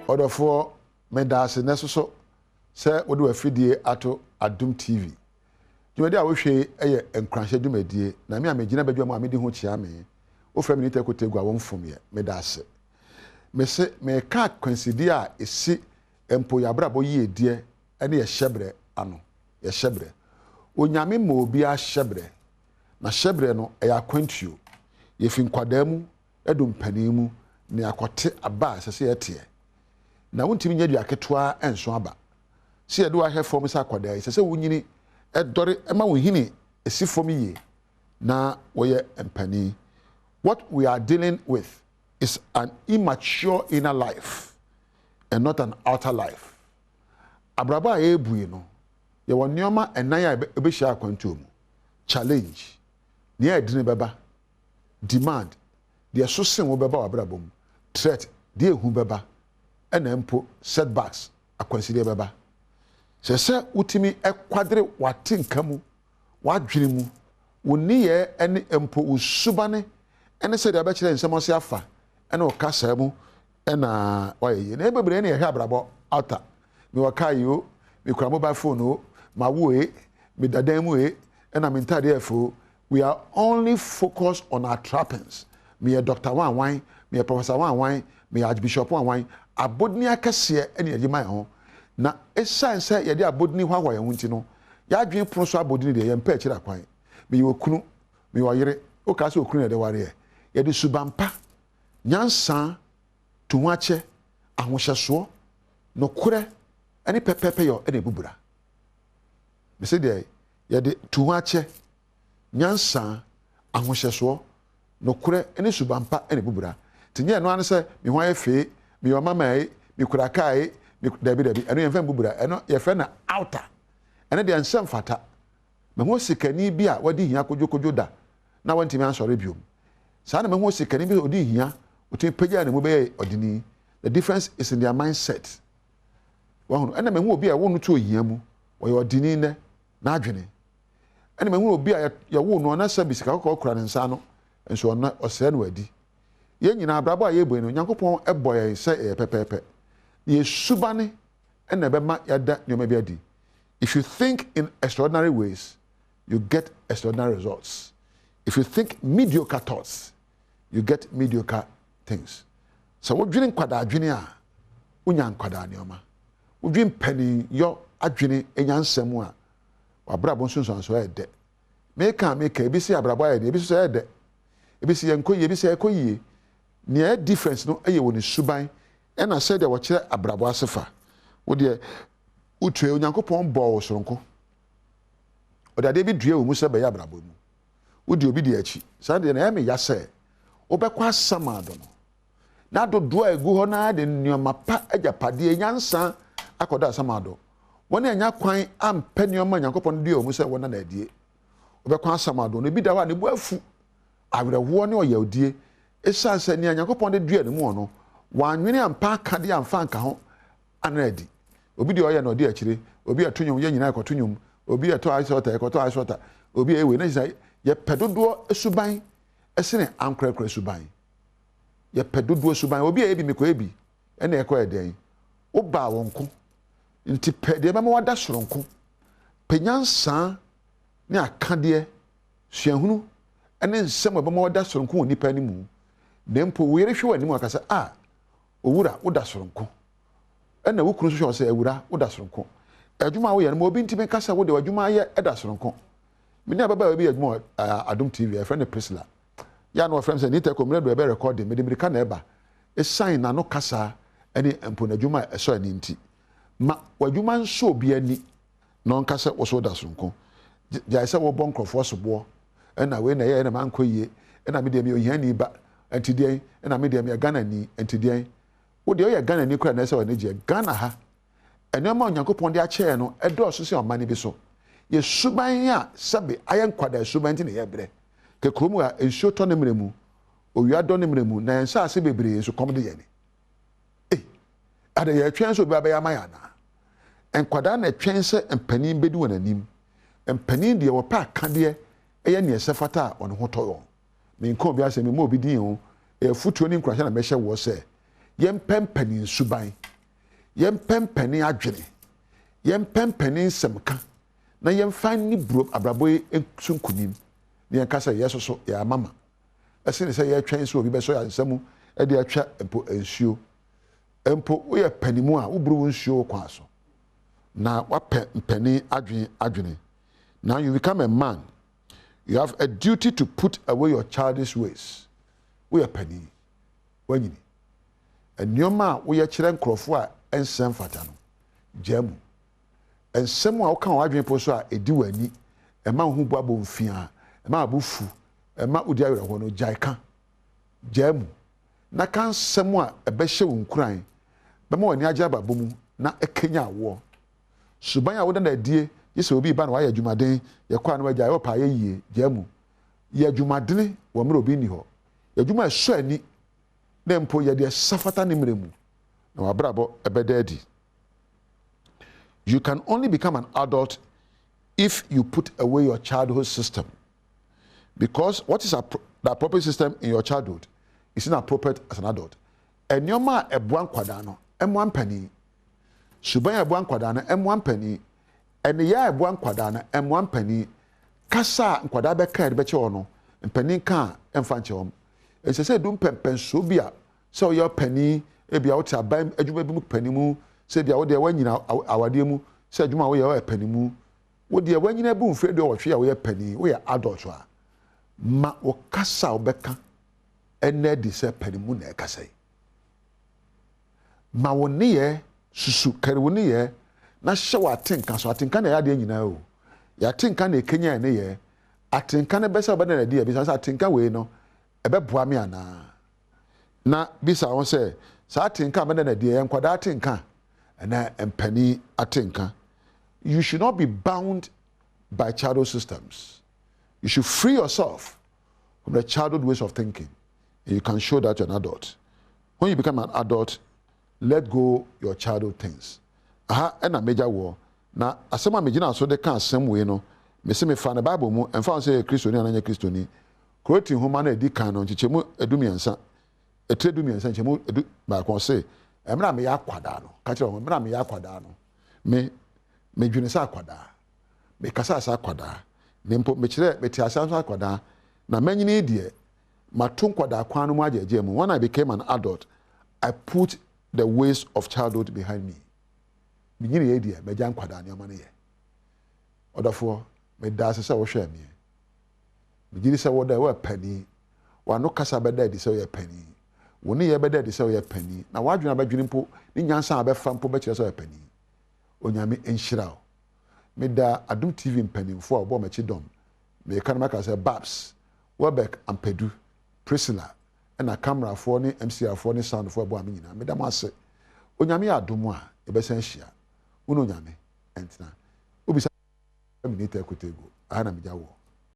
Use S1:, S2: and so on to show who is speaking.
S1: Ɔdɔfoɔ, meda ase nnɛ soso sɛ wode w'afidie ato Adom TV. Dwumadie a wohwɛ yi yɛ nkuranhyɛ dwumadie, na me a megyina badwa mu a medi ho kyea me. Wofrɛ me Nita Kotegu a womfom yɛ. Meda ase. Mese mereka akwansideɛ a ɛsi mpo yɛabrabɔ yiedie ne yɛ hyɛbrɛ ano. Yɛ hyɛbrɛ. Onyame ma obiara hyɛbrɛ. Na hyɛbrɛ no, ɛyɛ akwantuo. Yɛfi nkwadaa mu du mpanin mu na yɛakɔte aba a ɛsɛ sɛ yɛteɛ. Na wontumi nyɛ dua ketewa nso aba. Sɛ yɛde wo ahwɛ fam sɛ akwadaa yi, ɛsɛ sɛ wonyini dɔre ma wo nhini si fam yie na woyɛ mpanin. What we are dealing with is an immature inner life and not an outer life. Abrabɔ a yɛrebu yi no, yɛwɔ nneɛma nnan a ɛbɛhyia akwantuo mu. Challenge, nea ɛdene bɛba. Demand, deɛ ɛso sen wo bɛba w'abrabɔ mu. Threat, deɛ ehu bɛba. Ɛna mpo setbacks, akwansideɛ bɛba. Sɛ sɛ wotumi kwadere w'atenka mu, w'adwene mu, wo nneyɛɛ ne mpo wo subane ne sɛdeɛ wobɛkyerɛ nsɛm ase afa ne wo kasaa mu na woayɛ yie. Na yɛn bebree na yɛhwɛ abrabɔ outer. Mewɔ car yi o, mekura mobile phone o, mawo e, meda dan mu e, ɛna me ntaadeɛ yɛ fɛ o. We are only focused on our trappings. Meyɛ Doctor Wanwan, meyɛ Professor Wanwan, meyɛ Archbishop Wanwan. Abodini akɛseɛ na yɛde ma yɛn ho. Na ɛsiane sɛ yɛde abodini hoahoa yɛn ho nti no, yɛadwene pono so abodini deɛ, yɛmpɛ akyiri akwan. Meyɛ okunu, meyɛ ɔyere. Wokaa sɛ okunu na yɛde wareɛ. Yɛde suban pa, nyansa, tuhoakyɛ, ahohyɛsoɔ, nokorɛ ne pɛpɛɛpɛyɔ na ɛbu bra. Mese deɛ, yɛde tuhoakyɛ, nyansa, ahohyɛsoɔ, nokorɛ ne suban pa na ɛbu bra. Nti nyɛ ɛno ara ne sɛ me ho ayɛ fee, meyɛ ɔmama ee, mekura kaa ee, me, dabi dabi, ɛno yɛmfa mbu bra. Ɛno yɛfrɛ no outer. Ɛno deɛ ɛnsɛ mfata. Mahu osikani bi a wadi hia kodwokodwo da na wantumi ansɔre biom. Saa na mahu osikani bi sɛ ɔdi hia, ɔtumi pagyaa ne mu bɛyɛɛ ɔdeni. The difference is in their mindset. Wahunu? Ɛna mahu obi a ɛwo no to ohia mu, ɔyɛ ɔdeni nnɛ, n'adwene. Ɛna mahu obi a yɛwoo no na sɛbi sika kɔkɔɔ kura ne nsa ano, nso ɔno ɔsrɛ no adi. Yɛn nyinaa abrabɔ a yɛbɔ yi no, Onyankopɔn bɔ yɛn sɛ yɛyɛ pɛpɛɛpɛ. Na yɛn subane na ɛbɛma yɛada nneɛma bi adi. If you think in extraordinary ways, you get extraordinary results. If you think mediocre thoughts, you get mediocre things. Sɛ wodwene nkwadaa adwene a, wonya nkwadaa nneɛma. Wodwene mpaninyɔ adwene nyansa mu a, w'abrabɔ nsunsuansoɔ yɛ dɛ. Meka a meka, ebi se abrabɔ ayɛ den, ebi nso sɛ ɛyɛ dɛ. Ebi se yɛnkɔ yie, ebi se ɛkɔ yie. Nea ɛyɛ difference no yɛ wɔ ne suban ɛna sɛdeɛ wɔkyerɛ abrabɔ ase fa. Wo deɛ, wotue, Onyankopɔn bɔɔ wo soronko. Ɔde adeɛ bi dua wo mu sɛ bɛyɛ abrabɔ mu. Wodi obi deɛ akyi. Saa deɛ na ɛyɛ me ya sɛ wobɛkɔ asamado no na dodoɔ a ɛgu hɔ no ara de nneɛma pa, agyapadeɛ, nyansa akɔda asamado. Wɔn a anya kwan ampɛ nneɛma a Nyankopɔn dua wɔn mu sɛ wɔnna no adie. Wobɛkɔ asamado no, ebi da hɔ a ne bo afu, awerɛhoɔ ne ɔyawdie, esiane sɛ nea Nyankopɔn de dua ne mu no, wannwene ampa akadeɛ amfa anka ho anna adi. Obi deɛ ɔyɛ na ɔdi akyire, obi ɛto nnwom, yɛn nyinaa yɛkɔto nnwom, obi ɛtɔ ice water, yɛkɔtɔ ice water, obi ɛyɛ wei, na kyerɛ sɛ yɛpɛ dodoɔ suban sene ankorankora suban. Yɛpɛ dodoɔ suban, obi ɛyɛ bi mekɔyɛ bi, ɛna ɛkɔyɛ dɛn? Wobaa wo nko, nti pɛ deɛ ɛbɛma wada soronko, pɛ nyansa ne akadeɛ, suahunu ne nsɛm a ɛbɛma wada soronko wɔ nnipa anim, na mpo wo yere hwɛ w'anim aka sɛ, ah, owura, woda soronko. Ɛna wo kunu nso hwɛ wo sɛ, awura, woda soronko. Adwuma a woyɛ no, ma obi ntumi nka sɛ wode w'adwuma ayɛ da soronko. Me ne ababaawa bi yɛ adwuma wɔ eh, Adom TV, yɛfrɛ no Priscilla. Yɛ a na wɔfrɛ me sɛ Nita kɔ mmerɛ do ɛbɛ recording, mede mmirika na ɛba. Esiane n'ano kasa ne mpo n'adwuma a ɛsɔ ani nti. Ma w'adwuma nsɔ obi ani na ɔnka sɛ wo so woda soronko. Gyae sɛ wobɔ nkurɔfoɔ soboɔ, ɛna wei na ɛyɛɛ na mankɔ yie, ɛna me deɛ meyɛ ohiani ba, ɛnti deɛn, ɛna me deɛ meyɛ Ghanani, ɛnti deɛn. Wo deɛ woyɛ Ghanani koraa na ɛsɛ sɛ w'ani gyeɛ. Ghana ha, nneɛma a Onyankopɔn de akyɛ yɛn no ɛdɔɔso sen ɔman bi so. Yɛ suban a sɛbe ayɛ nkwadaa suban nti na yɛbrɛ. Kɛ kurom ha, nsuo tɔ ne mmerɛ mu, owia dɔ ne mmerɛ mu, na yɛn nsaase bebree nso kɔm de yɛn. Ei, adɛn yɛretwɛn sɛ obi abɛyɛ ama yɛn anaa? Nkwadaa na ɛtwɛn sɛ mpanin bɛdi wɔn anim. Mpanin deɛ wɔpɛ akadeɛ yɛ nea ɛsɛ fata a wɔn ho tɔ wɔn. Menka obi asɛm, memmɔ obi din o, ɛyɛ afotuo ne nkuranhyɛ na mɛhyɛ woɔ sɛ yɛmpɛ mpanin suban. Yɛmpɛ mpanin adwene, yɛmpɛ mpanin nsɛmka, na yɛmfa nni buro abrabɔ yi so nkonim, na yɛnka sɛ yɛn nso yɛn amama, ɛsene sɛ yɛretwɛn sɛ obi bɛsɔ yɛn nsa mu de atwa mpo nsuo. Mpo woyɛ panimu a, woburu wo nsuo wo kwan so, na woapɛ mpanin adwene adwene. Now you become a man, you have a duty to put away your childish ways. Woyɛ panin, woanyini. Nneɛma a woyɛ kyerɛ nkurɔfoɔ a ɛnsɛ mfata no, gyaa mu. Nsɛm a woka wɔ w'adwene po so a ɛdi w'ani, ɛma wo ho bu abomfiaa, ɛma wo bo fu, ɛma wodi awerɛhoɔ no, gyae ka. Gyaa mu, na ka nsɛm a ɛbɛhyɛ wo nkuran, bɛma w'ani agye abrabɔ mu, na ɛkanyan woɔ. Suban a woda no adie, gye sɛ obi reba na wayɛ adwumaden, yɛkɔ a na wagyae, wopɛ a yɛ yie, gyaa mu. Yɛ adwumadene wɔ mmerɛ obi nni hɔ. Yɛ adwuma a ɛsɔ ani, na mpo yɛ deɛ ɛsɛ fata ne mmerɛ mu, na w'abrabɔ bɛda adi. You can only become an adult if you put away your childhood system. Because what is the appropriate system in your childhood is inappropriate as an adult. Nneɛma a ɛboa nkwadaa no, ɛmmoa mpanin. Suban a ɛboa nkwadaa no, ɛmmoa mpanin. Nneyɛe a ɛboa nkwadaa no, ɛmmoa mpanin. Kasa a nkwadaa bɛka a yɛde bɛkyɛ wɔn no, mpanin ka a, ɛmfa nkyɛ wɔn. Ɛsɛ sɛ edu mpɛnpɛnsoɔ bi a, sɛ woyɛ ɔpanin, ebia wote aban adwuma bi mu panin mu, sɛ ebia wo deɛ woanyina awadeɛ mu, sɛ adwuma a woyɛ woyɛ panin mu, wo deɛ woanyina abu mfeɛ aduɔwɔtwe a woyɛ panin, woyɛ adult a, ma wo kasa a wobɛka ɛnna adi sɛ panin mu na ɛkasa yi. Ma wo nneyɛɛ susu, kari wo nneyɛɛ na hyɛ w'atenka so. Atenka na ɛyɛ adeɛ nyinaa o. Yɛn atenka na ɛkanyan yɛn nneyɛɛ. Atenka no bɛsɛ wobɛda no adi a, bisa sɛ atenka wei no, ɛbɛboa me anaa? Na bisa wo ho sɛ, saa atenka a mɛda no adi, ɛyɛ nkwadaa atenka anaa mpanin atenka? You should not be bound by childhood systems. You should free yourself from the childhood ways of thinking and you can show that you're an adult. When you become an adult, let go your childhood things. Aha ɛna megya woɔ. Na asɛm a megyina so de ka asɛm wei no, mese mefaa no Bible mu, ɛmfa ho sɛ yɛ Kristoni anaa nyɛ Kristoni. Koroti nhoma no a edi kan no, nkyekyɛmu dumiɛnsa, etire dumiɛnsa, nkyɛmu du baako, ɔse, Mmerɛ a meyɛ akwadaa no, ka kyerɛ wɔn, mmerɛ a meyɛ akwadaa no, me, medwene sɛ akwadaa, mekasaa sɛ akwadaa, na mpo mekyerɛɛ, metee aseɛ nso akwadaa, na manyini yi deɛ, mato nkwadaa kwan no mu agyɛɛgyɛɛ mu. When I became an adult, I put the ways of childhood behind me. Menyiniiɛ yi deɛ, magya nkwadaa nneɛma no yɛ. Ɔdɔfoɔ, meda ase sɛ wohwɛɛ meɛ. Megye di sɛ wo dɛ, woyɛ panin. W'ano kasa bɛda adi sɛ woyɛ panin. Wo nneyɛe bɛda adi sɛ woyɛ panin. Na w'adwene a wobɛdwene mpo ne nyansa a wobɛfa mpo bɛkyerɛ sɛ woyɛ panin. Onyame nhyira wo. Meda Adom TV mpanimfoɔ a wɔbɔɔ m'akyi dɔm. Meka na maka sɛ Babs, Welbeck Ampadu, Priscilla, ɛna camerafoɔ ne MCRfoɔ ne soundfoɔ a ɛboaa me nyinaa. Meda mo ase. Onyame yɛ adom a, yɛbɛsan ahyia. Wo ne Onyame ntena. Wobisa me Nita Ekotego, aha na megya woɔ.